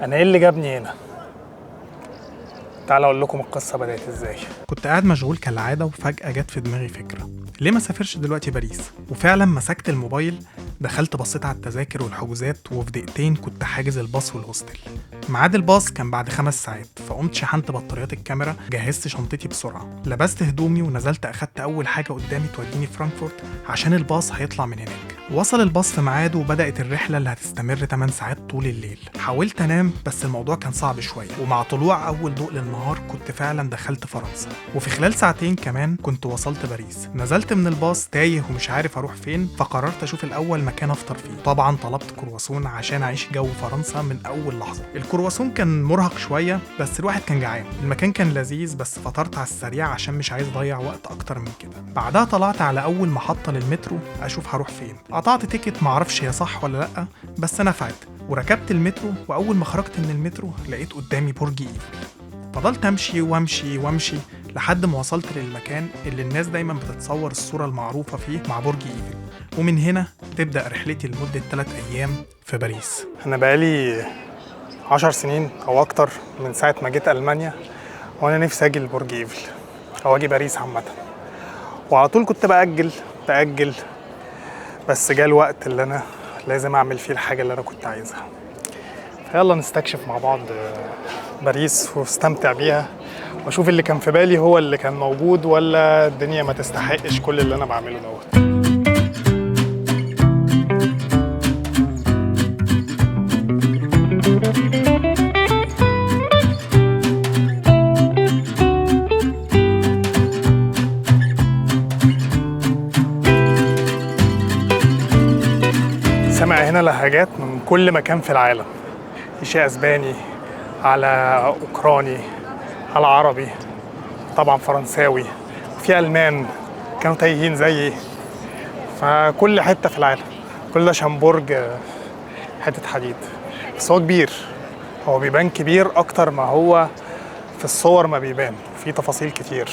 انا ايه اللي جابني هنا؟ تعالوا اقول لكم القصة بدات ازاي. كنت قاعد مشغول كالعادة وفجاة جت في دماغي فكرة، ليه ما سافرش دلوقتي باريس؟ وفعلا مسكت الموبايل، دخلت بصيت على التذاكر والحجوزات، وفي دقيقتين كنت حاجز الباص وال hostel. ميعاد الباص كان بعد 5 ساعات، فقمت شحنت بطاريات الكاميرا، جهزت شنطتي بسرعة، لبست هدومي ونزلت اخدت اول حاجة قدامي توديني فرانكفورت عشان الباص هيطلع من هناك. وصل الباص في ميعاده وبدات الرحلة اللي هتستمر 8 ساعات طول الليل. حاولت انام بس الموضوع كان صعب شوية، ومع طلوع اول ضوء للنهار كنت فعلا دخلت فرنسا، وفي خلال ساعتين كمان كنت وصلت باريس. نزلت من الباص تايه ومش عارف اروح فين، فقررت اشوف الاول مكان افطر فيه. طبعا طلبت كرواسون عشان اعيش جو فرنسا من اول لحظة. الكرواسون كان مرهق شوية بس الواحد كان جعان. المكان كان لذيذ بس فطرت على السريع عشان مش عايز اضيع وقت اكتر من كده. بعدها طلعت على اول محطة للمترو اشوف هروح فين. قطعت ticket معرفش هي صح ولا لا بس نفعت، وركبت المترو. واول ما خرجت من المترو لقيت قدامي برج ايفل. فضلت امشي وامشي وامشي لحد ما وصلت للمكان اللي الناس دايما بتتصور الصورة المعروفة فيه مع برج ايفل، ومن هنا تبدأ رحلتي لمدة 3 أيام في باريس. انا بقالي 10 سنين او اكتر من ساعة ما جيت المانيا وانا نفسي اجي لبرج ايفل او اجي باريس عامة، وعلى طول كنت بأجل، بس جه الوقت اللي انا لازم اعمل فيه الحاجة اللي انا كنت عايزها. فيلا نستكشف مع بعض باريس واستمتع بيها، واشوف اللي كان في بالي هو اللي كان موجود ولا الدنيا ما تستحقش كل اللي انا بعمله دوت. سامع هنا لهجات من كل مكان في العالم، شيء اسباني على اوكراني على عربي، طبعا فرنساوي، وفي المان كانوا تايهين زيي، فكل حتة في العالم. كل ده عشان برج حتة حديد، بس هو كبير، هو بيبان كبير اكتر ما هو في الصور ما بيبان، في تفاصيل كتير.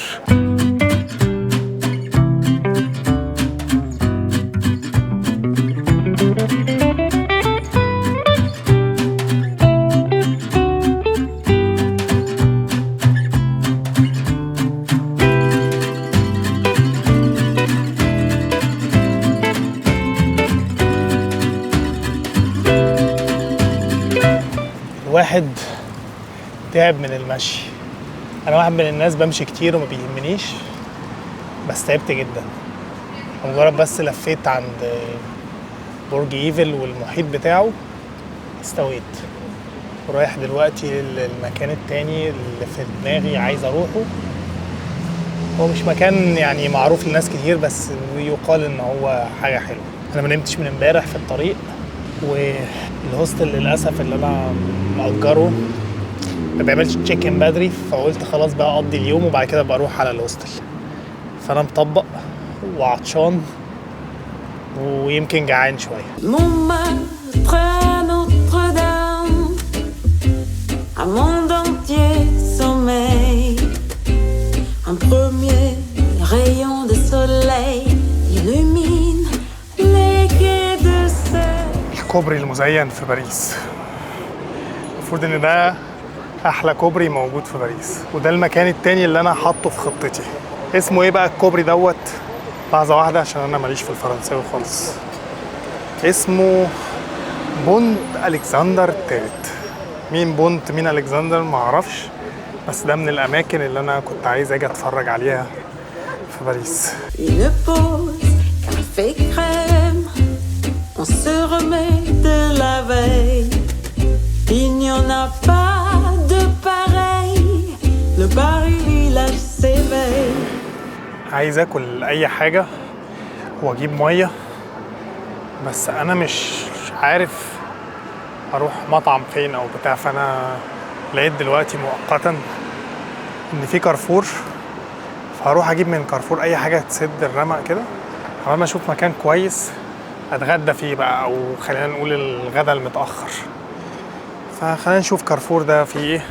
الواحد تعب من المشي. انا واحد من الناس بمشي كتير وما بيهمنيش، بس تعبت جدا. مجرد بس لفيت عند برج ايفل والمحيط بتاعه استويت، ورايح دلوقتي للمكان التاني اللي في دماغي عايز اروحه. هو مش مكان يعني معروف لناس كتير، بس يقال ان هو حاجة حلوة. انا ما نمتش من امبارح في الطريق، وال hostel للاسف اللي انا مأجره ما بيعملش check in بدري، فقلت خلاص بقى اقضي اليوم وبعد كده بروح على ال hostel. فانا مطبق وعطشان ويمكن جعان شوية. الكوبري المزين في باريس، المفروض ان ده احلى كوبري موجود في باريس، وده المكان التاني اللي انا حاطه في خطتي. اسمه ايه بقى الكوبري دوت؟ لحظة واحدة عشان انا ماليش في الفرنساوي خالص. اسمه Pont الكسندر الثالث. مين Pont مين الكسندر معرفش، بس ده من الاماكن اللي انا كنت عايز اجي اتفرج عليها في باريس. On se remet de la veille. Il n'y en a pas de pareil. Le Paris village s'éveille. عايز اكل اي حاجة واجيب مية، بس انا مش عارف اروح مطعم فين او بتاع. فانا لقيت دلوقتي مؤقتا ان في كارفور، فهروح اجيب من كارفور اي حاجة تسد الرمق كده قبل ما اشوف مكان كويس اتغدى فيه بقى، او خلينا نقول الغدا المتاخر. فخلينا نشوف كارفور ده فيه ايه.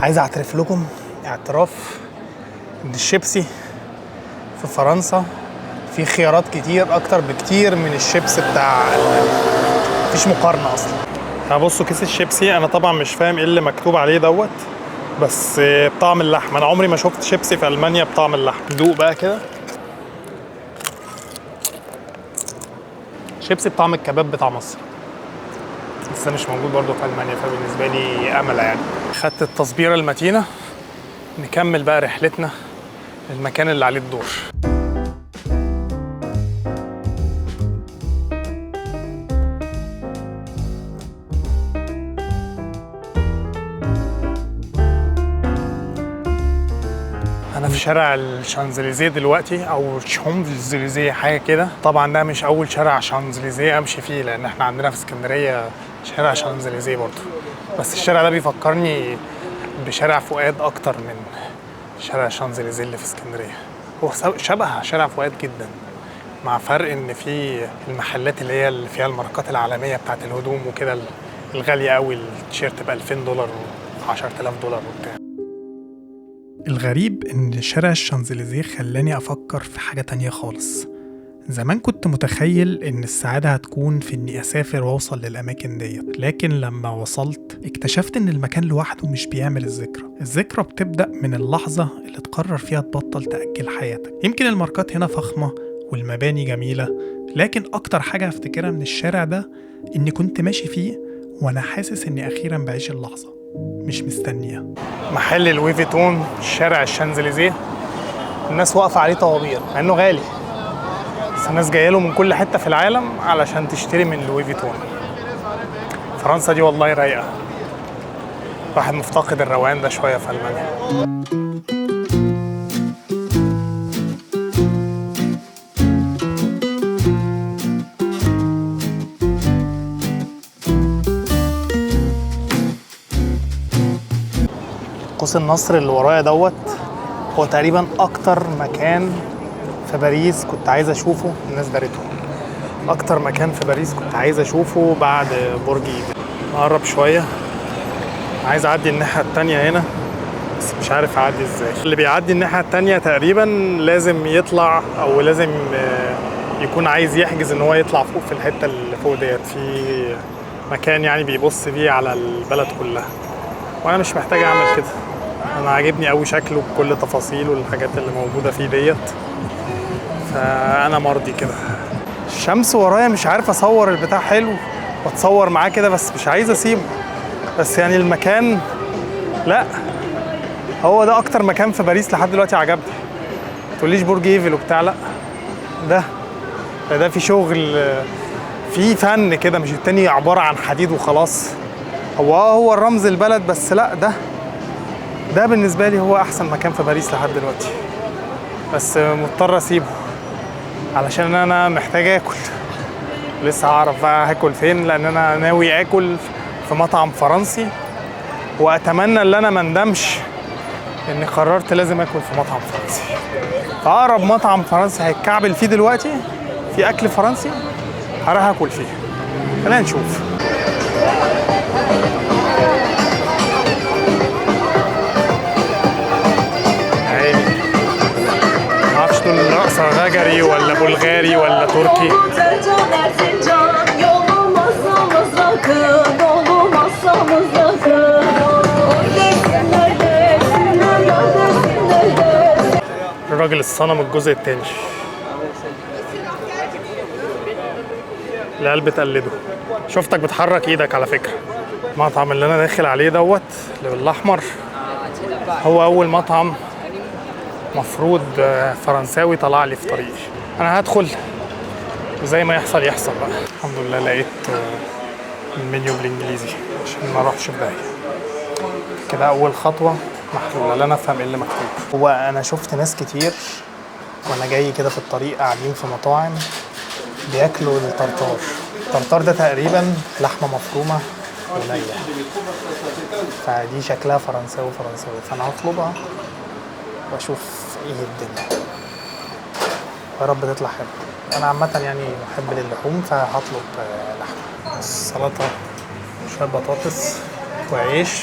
عايز اعترف لكم اعتراف ان الشيبسي في فرنسا في خيارات كتير اكتر بكتير من الشيبس بتاع المانيا. مفيش مقارنة اصلا. بصوا كيس الشيبسي، انا طبعا مش فاهم ايه اللي مكتوب عليه دوت، بس بطعم اللحم. انا عمري ما شفت شيبسي في المانيا بطعم اللحم. دوق بقى كده، شيبسي بطعم الكباب بتاع مصر، بس ده مش موجود برضه في المانيا، فبالنسبه لي امله يعني. خدت التصبيره المتينة، نكمل بقى رحلتنا للمكان اللي عليه الدور. انا في شارع الشانزليزيه دلوقتي، او شانزليزيه حاجة كده. طبعا ده مش اول شارع شانزليزيه امشي فيه، لان احنا عندنا في اسكندرية شارع شانزليزيه برضه، بس الشارع ده بيفكرني بشارع فؤاد اكتر من شارع شانزليزيه اللي في اسكندرية. هو شبه شارع فؤاد جدا، مع فرق ان في المحلات اللي هي اللي فيها الماركات العالمية بتاعت الهدوم وكده الغالية قوي، التيشيرت ب $2000 و10000 دولار وبتاع. الغريب إن شارع الشانزليزيه خلاني أفكر في حاجة تانية خالص. زمان كنت متخيل إن السعادة هتكون في إني أسافر وأوصل للأماكن ديت، لكن لما وصلت اكتشفت إن المكان لوحده مش بيعمل الذكرى. الذكرى بتبدأ من اللحظة اللي تقرر فيها تبطل تأجل حياتك. يمكن الماركات هنا فخمة والمباني جميلة، لكن أكتر حاجة هفتكرها من الشارع ده إني كنت ماشي فيه وأنا حاسس إني أخيرا بعيش اللحظة، مش مستنية. محل لوي فيتون شارع الشانزليزيه الناس واقفة عليه طوابير، مع إنه غالي، بس الناس جاية له من كل حتة في العالم علشان تشتري من لوي فيتون. فرنسا دي والله رايقة، الواحد مفتقد الروقان ده شوية في ألمانيا. قوس النصر اللي ورايا دوت هو تقريبا اكتر مكان في باريس كنت عايز اشوفه الناس دارته. اكتر مكان في باريس كنت عايز اشوفه بعد برج ايفل. نقرب شوية، عايز اعدي الناحية التانية هنا بس مش عارف اعدي ازاي. اللي بيعدي الناحية التانية تقريبا لازم يطلع، او لازم يكون عايز يحجز ان هو يطلع فوق في الحتة اللي فوق ديت، في مكان يعني بيبص فيه على البلد كلها، وانا مش محتاج اعمل كده. انا عاجبني قوي شكله بكل تفاصيله والحاجات اللي موجودة فيه ديت، فانا مرضي كده. الشمس ورايا مش عارف اصور البتاع حلو واتصور معاه كده، بس مش عايز اسيبه. بس يعني المكان، لا هو ده اكتر مكان في باريس لحد دلوقتي عجبني. ما تقوليش برج ايفل وبتاع، لا ده في شغل، في فن كده، مش التاني عبارة عن حديد وخلاص. هو الرمز البلد، بس لا ده بالنسبة لي هو احسن مكان في باريس لحد دلوقتي. بس مضطر اسيبه علشان انا محتاج اكل. لسه هعرف بقى هاكل فين، لان انا ناوي اكل في مطعم فرنسي، واتمنى ان انا ما اندمش اني قررت لازم اكل في مطعم فرنسي. فاقرب مطعم فرنسي هيتكعبل فيه دلوقتي في اكل فرنسي هروح اكل فيه. خلينا نشوف. معرفش دول رقصة غجري ولا بلغاري ولا تركي. الراجل الصنم الجزء الثاني، العيال بتقلده. شفتك بتحرك ايدك على فكرة. المطعم اللي انا داخل عليه دوت اللي بالاحمر هو اول مطعم مفروض فرنساوي طلع لي في طريقي. انا هدخل وزي ما يحصل يحصل بقى. الحمد لله لقيت المنيو بالانجليزي عشان ما اروحش في داهية. كده اول خطوة محلولة، لا انا افهم ايه اللي مكتوب. هو انا شفت ناس كتير وانا جاي كده في الطريق قاعدين في مطاعم بياكلوا الترتار. الترتار ده تقريبا لحمه مفرومه ونيه، فدي شكلها فرنساوي فرنساوي، فانا هطلبها واشوف ايه الدنيا، يا رب تطلع حلوة. انا عامة يعني محب للحوم فهطلب لحمه، سلطة، شوية بطاطس وعيش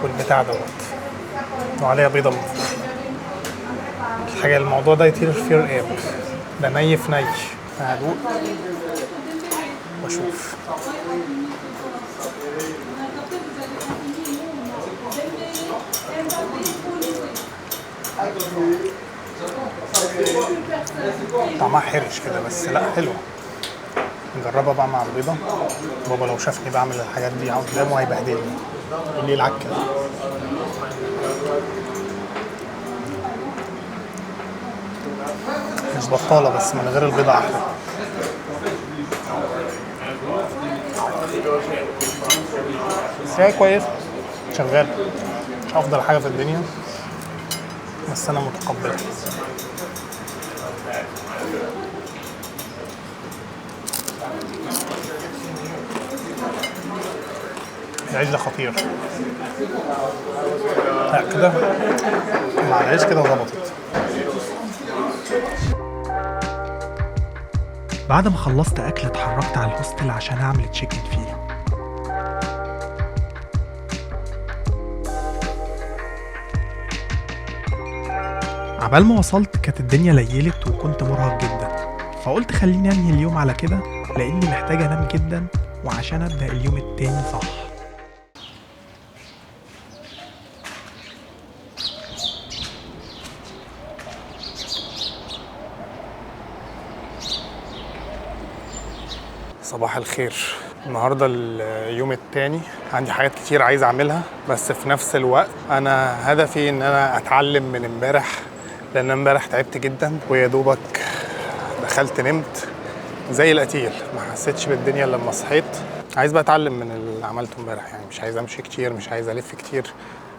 والبتاع دوت. وعليها بيضة من فوق. الحاجة الموضوع ده يطير في رقاب، ده ني في ني. هدوق واشوف. طعمها حرش كده بس لا حلوة. نجربها بقى مع البيضة. بابا لو شافني بعمل الحاجات دي قدامه هيبهدلني، يقول لي العك ده. مش بطالة بس من غير البيضة أحلى. بس هي كويسة، شغالة، مش أفضل حاجة في الدنيا بس أنا متقبلها. العيش ده خطير. لا كده مع العيش كده ظبطت. بعد ما خلصت أكل اتحركت على ال hostel عشان أعمل check in فيه. عبال ما وصلت كانت الدنيا ليلت وكنت مرهق جدا، فقلت خليني أنهي اليوم على كده لأني محتاج أنام جدا وعشان أبدأ اليوم التاني صح. صباح الخير. النهارده اليوم التاني، عندي حاجات كتير عايز اعملها، بس في نفس الوقت انا هدفي ان انا اتعلم من امبارح، لان امبارح تعبت جدا ويا دوبك دخلت نمت زي القتيل، ما حسيتش بالدنيا لما صحيت. عايز بقى اتعلم من اللي عملته امبارح، يعني مش عايز امشي كتير، مش عايز الف كتير،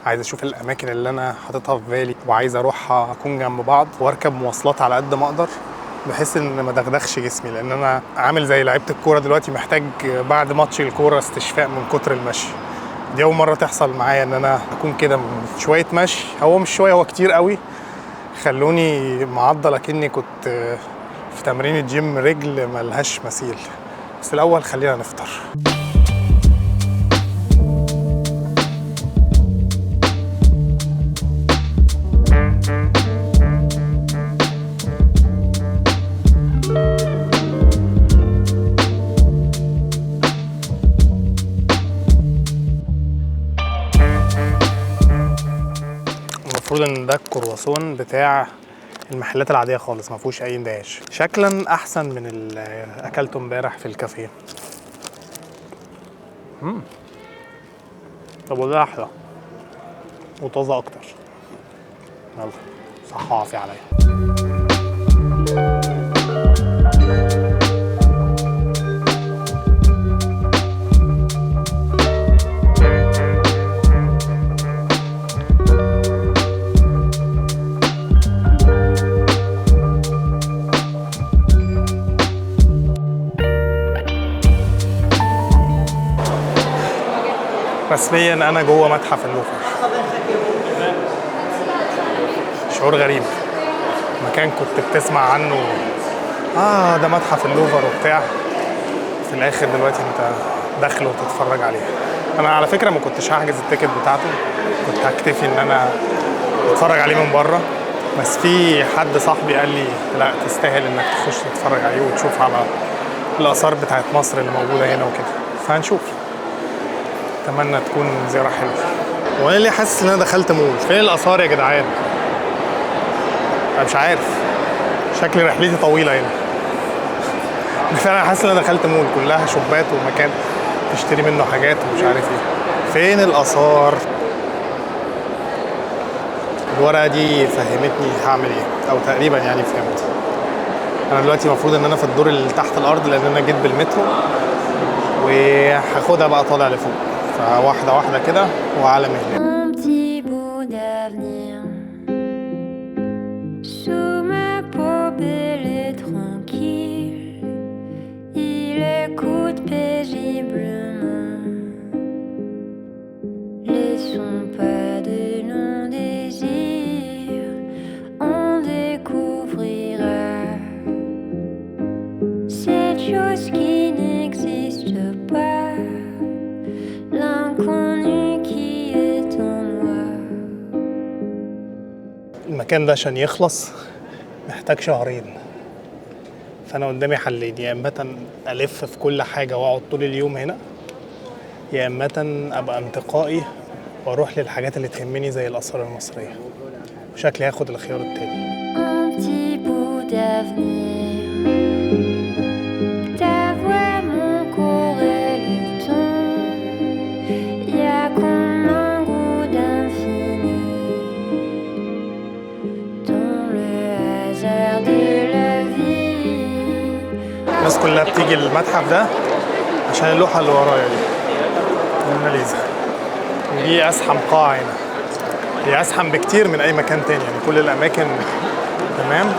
عايز اشوف الاماكن اللي انا حاططها في بالي وعايز اروحها، اكون جنب بعض واركب مواصلات على قد ما اقدر، بحيث ان ما دغدغش جسمي، لان انا عامل زي لعيبة الكورة دلوقتي، محتاج بعد ماتش الكورة استشفاء من كتر المشي. دي اول مرة تحصل معايا ان انا اكون كده من شوية مشي، هو مش شوية، هو كتير قوي، خلوني معضل اكني كنت في تمرين الجيم، رجل ملهاش مثيل. بس الاول خلينا نفطر. المفروض ان ده الكرواسون بتاع المحلات العادية خالص، ما فيهوش اي اندهاش، شكلا احسن من اللي اكلته امبارح في الكافيه. طب وده احلى وطازه اكتر. يلا صحة وعافيه عليا. رسميا انا جوه متحف اللوفر. شعور غريب، مكان كنت بتسمع عنه ده متحف اللوفر وبتاع، في الاخر دلوقتي انت داخله وتتفرج عليه. انا على فكرة ما كنتش هحجز ال ticket بتاعته، كنت هكتفي ان انا اتفرج عليه من بره، بس في حد صاحبي قال لي لا تستاهل انك تخش تتفرج عليه وتشوف على الاثار بتاعت مصر اللي موجودة هنا وكده، فهنشوف. اتمنى تكون زيارة حلوة. وانا ليه حاسس ان انا دخلت مول؟ فين الاثار يا جدعان؟ انا مش عارف، شكل رحلتي طويلة هنا. فعلا حاسس ان انا دخلت مول، كلها شوبات ومكان تشتري منه حاجات ومش عارف ايه. فين الاثار؟ الورقة دي فهمتني هعمل ايه، او تقريبا يعني فهمت. انا دلوقتي المفروض ان انا في الدور اللي تحت الارض، لان انا جيت بالمترو، وهاخدها بقى طالع لفوق، فواحدة واحدة كده وعلى مهلي. Chose qui n'existe pas, l'inconnu qui est en المكان ده عشان يخلص محتاج شهرين، فانا قدامي حلين: يا اما الف في كل حاجة واقعد طول اليوم هنا، يا اما ابقى انتقائي واروح للحاجات اللي تهمني زي الاثار المصرية. وشكلي هاخد الخيار التاني. Un petit bout d'avenir. Ta voix, mon corps et le ton. Y a comme un goût d'infini dans le hasard de la vie. الناس كلها بتيجي المتحف ده عشان اللوحة اللي ورايا دي، الموناليزا، ودي أزحم قاعة هنا، هي أزحم بكتير من أي مكان تاني، يعني كل الأماكن تمام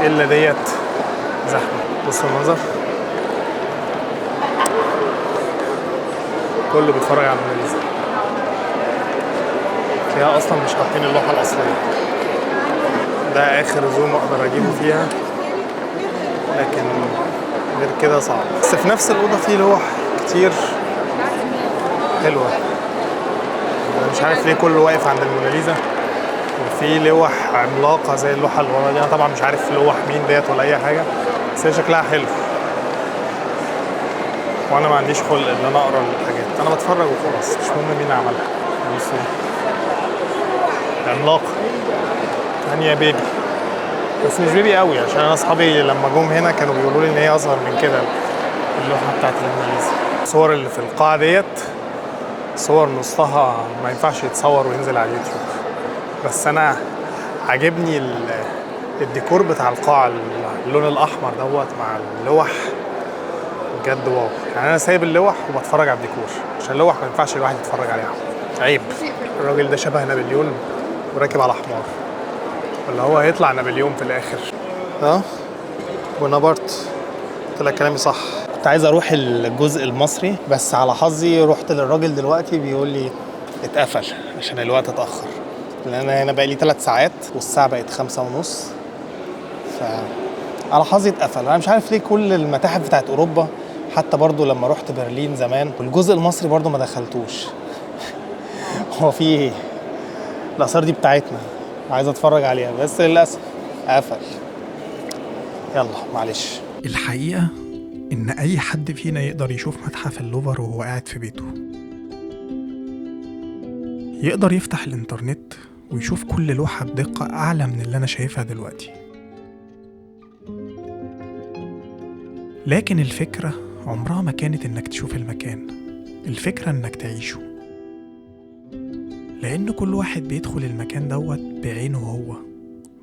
إلا ديت زحمة. بص المنظر، كله بيتفرج على الموناليزا، فيها أصلا مش حاطين اللوحة الأصلية. ده آخر zoom أقدر أجيبه فيها، لكن غير كده صعب. بس في نفس الأوضة في لوح كتير حلوة، أنا مش عارف ليه كله واقف عند الموناليزا. وفي لوح عملاقة زي اللوحة اللي ورا دي، أنا طبعا مش عارف لوح مين ديت ولا أي حاجة، بس هي شكلها حلو، وأنا ما عنديش خلق إن أنا أقرأ الحاجات، أنا بتفرج وخلاص، مش مهم مين عملها. بصوا عملاقة تانية baby، بس مش baby قوي، عشان انا اصحابي لما جم هنا كانوا بيقولوا لي ان هي اصغر من كده اللوحة بتاعت الموناليزا. الصور اللي في القاعة ديت صور نصها ما ينفعش يتصور وينزل على اليوتيوب، بس انا عاجبني الديكور بتاع القاعة، اللون الاحمر دوت مع اللوح، بجد wow. يعني انا سايب اللوح وبتفرج على الديكور، عشان اللوح ما ينفعش الواحد يتفرج عليها، عيب. الراجل ده شبه نابليون وراكب على حمار، ولا هو هيطلع نابليون في الاخر؟ اه بونابرت، طلع كلامي صح. كنت عايز اروح الجزء المصري، بس على حظي رحت للراجل دلوقتي بيقول لي اتقفل عشان الوقت اتاخر، لان انا هنا بقالي 3 ساعات والساعة بقت 5:30، ف على حظي اتقفل. انا مش عارف ليه كل المتاحف بتاعت اوروبا، حتى برضو لما رحت برلين زمان والجزء المصري برضو ما دخلتوش. هو في ايه؟ الاثار دي بتاعتنا، عايز اتفرج عليها، بس للاسف قفل. يلا معلش. الحقيقة إن أي حد فينا يقدر يشوف متحف اللوفر وهو قاعد في بيته، يقدر يفتح الإنترنت ويشوف كل لوحة بدقة أعلى من اللي أنا شايفها دلوقتي. لكن الفكرة عمرها ما كانت إنك تشوف المكان، الفكرة إنك تعيشه، لأن كل واحد بيدخل المكان دوت بعينه هو.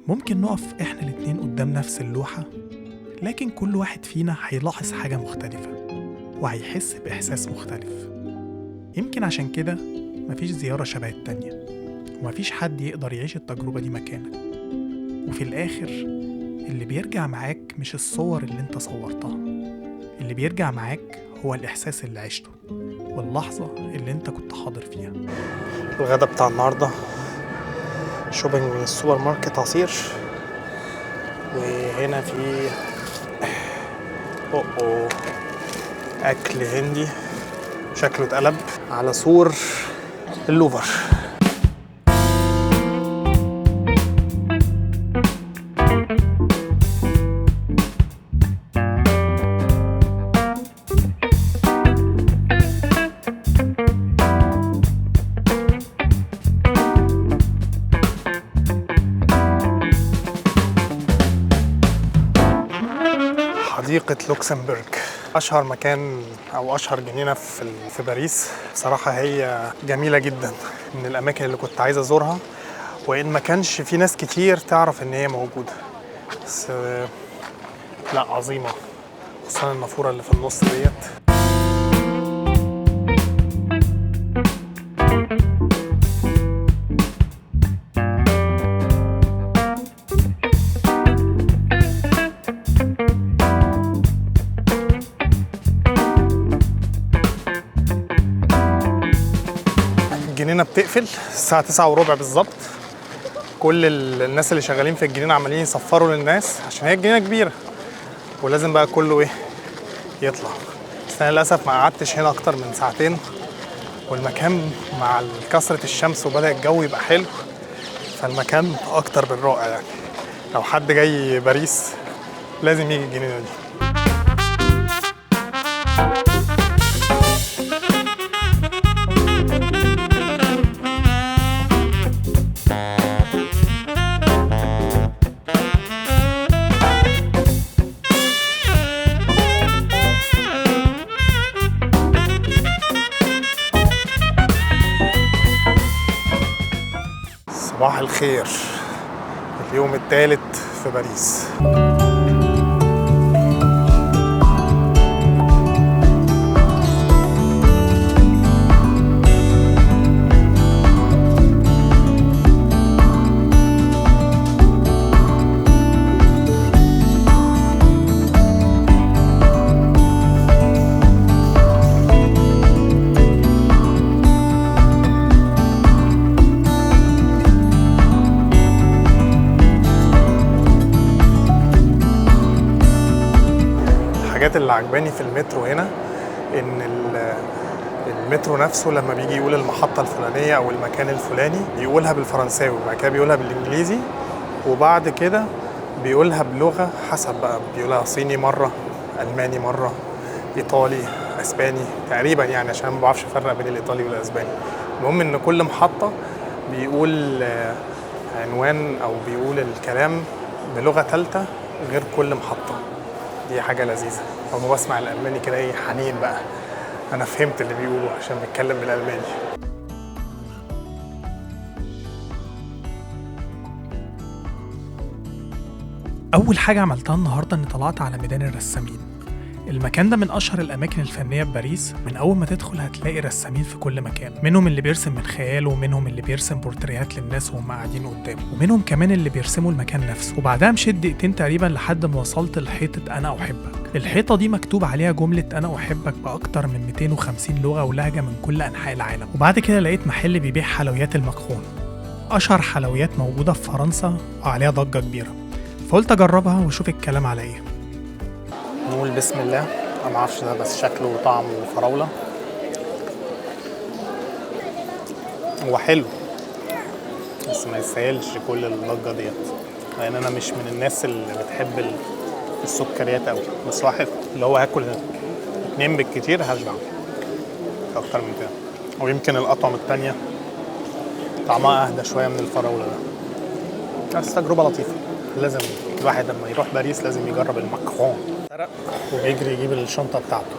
ممكن نقف إحنا الاتنين قدام نفس اللوحة، لكن كل واحد فينا هيلاحظ حاجة مختلفة وهيحس بإحساس مختلف. يمكن عشان كده مفيش زيارة شبه التانية، ومفيش حد يقدر يعيش التجربة دي مكانك. وفي الآخر اللي بيرجع معاك مش الصور اللي انت صورتها، اللي بيرجع معاك هو الإحساس اللي عشته واللحظة اللي انت كنت حاضر فيها. الغدا بتاع النهاردة shopping من السوبر ماركت، عصير، وهنا في أوه أكل هندي شكله اتقلب على سور اللوفر. حديقة لوكسمبورغ، أشهر مكان أو أشهر جنينة في باريس. بصراحة هي جميلة جدا، من الأماكن اللي كنت عايز أزورها، وإن ما كانش في ناس كتير تعرف إن هي موجودة، بس لا عظيمة، خصوصا النافورة اللي في النص ديت. الجنينة بتقفل الساعة 9:15 بالظبط. كل الناس اللي شغالين في الجنينة عمالين يصفروا للناس عشان هي الجنينة كبيرة ولازم بقى كله ايه يطلع. بس انا للأسف ما قعدتش هنا أكتر من ساعتين، والمكان مع كثرة الشمس وبدأ الجو يبقى حلو، فالمكان اكتر من رائع يعني. لو حد جاي باريس لازم يجي الجنينة دي. صباح الخير، اليوم الثالث في باريس. الحاجات اللي عجباني في المترو هنا ان المترو نفسه لما بيجي يقول المحطة الفلانية او المكان الفلاني بيقولها بالفرنساوي، وبعد كده بيقولها بالانجليزي، وبعد كده بيقولها بلغة حسب بقى، بيقولها صيني مرة، الماني مرة، ايطالي، اسباني تقريبا يعني، عشان ما بعرفش افرق بين الايطالي والاسباني. المهم ان كل محطة بيقول عنوان او بيقول الكلام بلغة ثالثة غير كل محطة. دي حاجة لذيذة. لما بسمع الألماني كده إيه حنين بقى، أنا فهمت اللي بيقوله عشان بيتكلم بالألماني. أول حاجة عملتها النهاردة إني طلعت على ميدان الرسامين. المكان ده من أشهر الأماكن الفنية في باريس. من أول ما تدخل هتلاقي رسامين في كل مكان، منهم اللي بيرسم من خياله، ومنهم اللي بيرسم بورتريهات للناس وهم قاعدين قدامه، ومنهم كمان اللي بيرسموا المكان نفسه. وبعدها مشيت دقيقتين تقريبا لحد ما وصلت لحيطة أنا أحبك. الحيطة دي مكتوب عليها جملة أنا أحبك بأكتر من 250 لغة ولهجة من كل أنحاء العالم. وبعد كده لقيت محل بيبيع حلويات المكرون، أشهر حلويات موجودة في فرنسا وعليها ضجة كبيرة، فقلت أجربها وأشوف الكلام على إيه. نقول بسم الله. انا ما اعرفش ده، بس شكله وطعمه فراوله. هو حلو بس ما يستاهلش كل الضجة ديت، لان انا مش من الناس اللي بتحب السكريات قوي. بس واحد اللي هو هاكل 2 بالكتير هشبع اكتر من كده. ويمكن الاطعم التانية طعمها اهدى شوية من الفراوله ده، بس تجربه لطيفة. لازم الواحد لما يروح باريس لازم يجرب الماكرون. سرق وبيجري يجيب الشنطة بتاعته.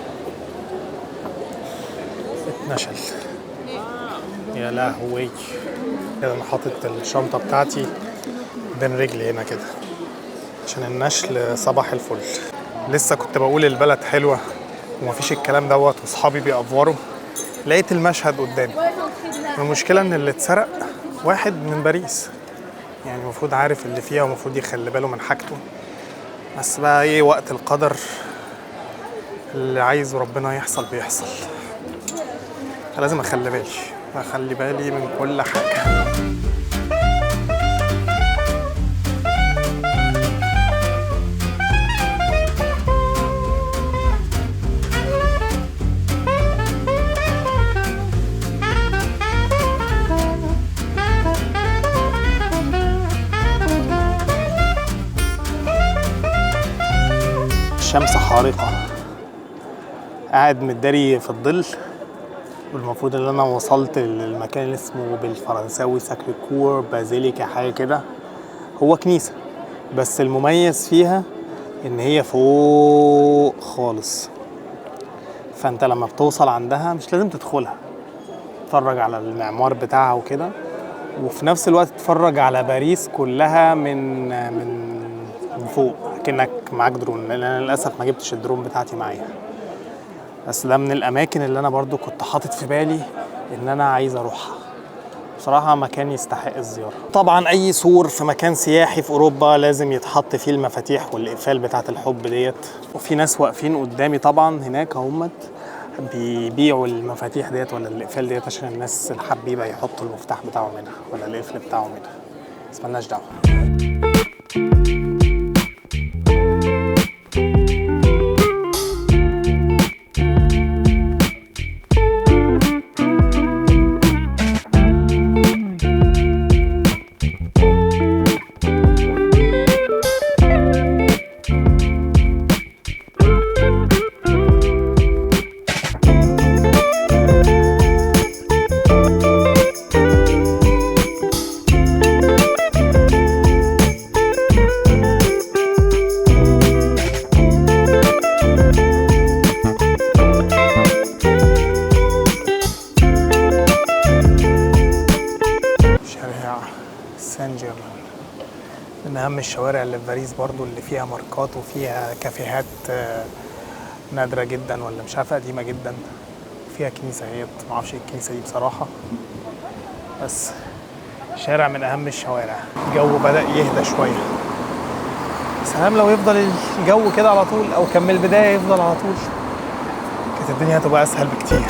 اتنشل يا لهوي. كده انا حاطط الشنطة بتاعتي بين رجلي هنا كده عشان النشل. صباح الفل. لسه كنت بقول البلد حلوة ومفيش الكلام دوت، واصحابي بيأفوروا، لقيت المشهد قدامي. المشكلة ان اللي اتسرق واحد من باريس، يعني المفروض عارف اللي فيها ومفروض يخلي باله من حاجته، بس بقى ايه، وقت القدر اللي عايزه ربنا يحصل بيحصل. فلازم اخلي بالي، اخلي بالي من كل حاجة. الشمس حارقة، قاعد متداري في الظل، والمفروض ان انا وصلت للمكان اللي اسمه بالفرنساوي ساكري كور بازيليكا حاجة كده. هو كنيسة، بس المميز فيها ان هي فوق خالص، فانت لما بتوصل عندها مش لازم تدخلها، تتفرج على المعمار بتاعها وكده، وفي نفس الوقت تتفرج على باريس كلها من من من فوق كأنك معاك درون. لان انا للاسف ما جبتش الدرون بتاعتي معايا، بس ده من الاماكن اللي انا برضو كنت حاطط في بالي ان انا عايز اروحها. بصراحة مكان يستحق الزيارة. طبعا اي سور في مكان سياحي في اوروبا لازم يتحط فيه المفاتيح والاقفال بتاعة الحب ديت، وفي ناس واقفين قدامي طبعا هناك اهمت بيبيعوا المفاتيح ديت ولا الاقفال ديت عشان الناس الحبيبة يحطوا المفتاح بتاعه منها ولا القفل بتاعه منها، بس ملناش دعوة. سان جيرمان من أهم الشوارع اللي في باريس برضو، اللي فيها ماركات وفيها كافيهات نادرة جدا ولا مش عارفة قديمة جدا. فيها كنيسة، هي معرفش ايه الكنيسة دي بصراحة، بس شارع من أهم الشوارع. الجو بدأ يهدى شوية، سلام لو يفضل الجو كده على طول، أو كان من البداية يفضل على طول، كانت الدنيا هتبقى أسهل بكتير.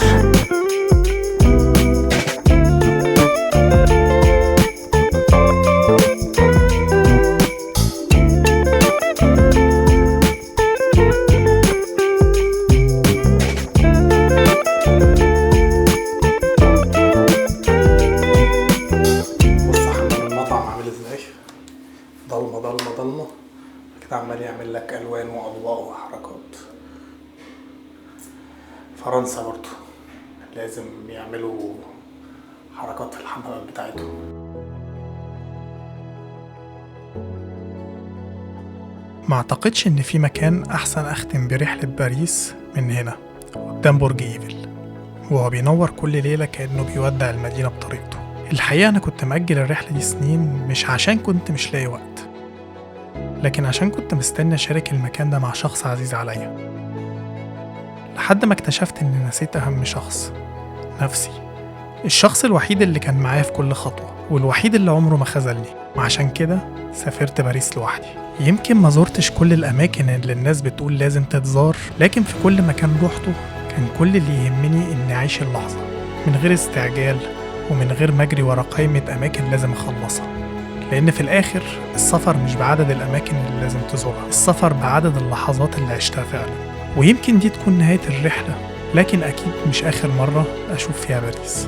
بص حمام المطعم عامل ازاي، ضلمة ضلمة ضلمة كده، عمال يعمل لك ألوان وأضواء وحركات. فرنسا برضو لازم يعملوا حركات في الحمامات بتاعتهم. ما اعتقدش ان في مكان احسن اختم برحلة باريس من هنا، قدام برج ايفل، وهو بينور كل ليلة كأنه بيودع المدينة بطريقته. الحقيقة انا كنت مأجل الرحلة دي سنين، مش عشان كنت مش لاقي وقت، لكن عشان كنت مستني اشارك المكان ده مع شخص عزيز عليا، لحد ما اكتشفت اني نسيت اهم شخص، نفسي، الشخص الوحيد اللي كان معايا في كل خطوة، والوحيد اللي عمره ما خذلني. وعشان كده سافرت باريس لوحدي. يمكن ما زرتش كل الأماكن اللي الناس بتقول لازم تتزار، لكن في كل مكان روحته كان كل اللي يهمني إني أعيش اللحظة من غير استعجال، ومن غير ما أجري ورا قائمة أماكن لازم أخلصها، لأن في الآخر السفر مش بعدد الأماكن اللي لازم تزورها، السفر بعدد اللحظات اللي عشتها فعلا. ويمكن دي تكون نهاية الرحلة، لكن أكيد مش آخر مرة أشوف فيها باريس.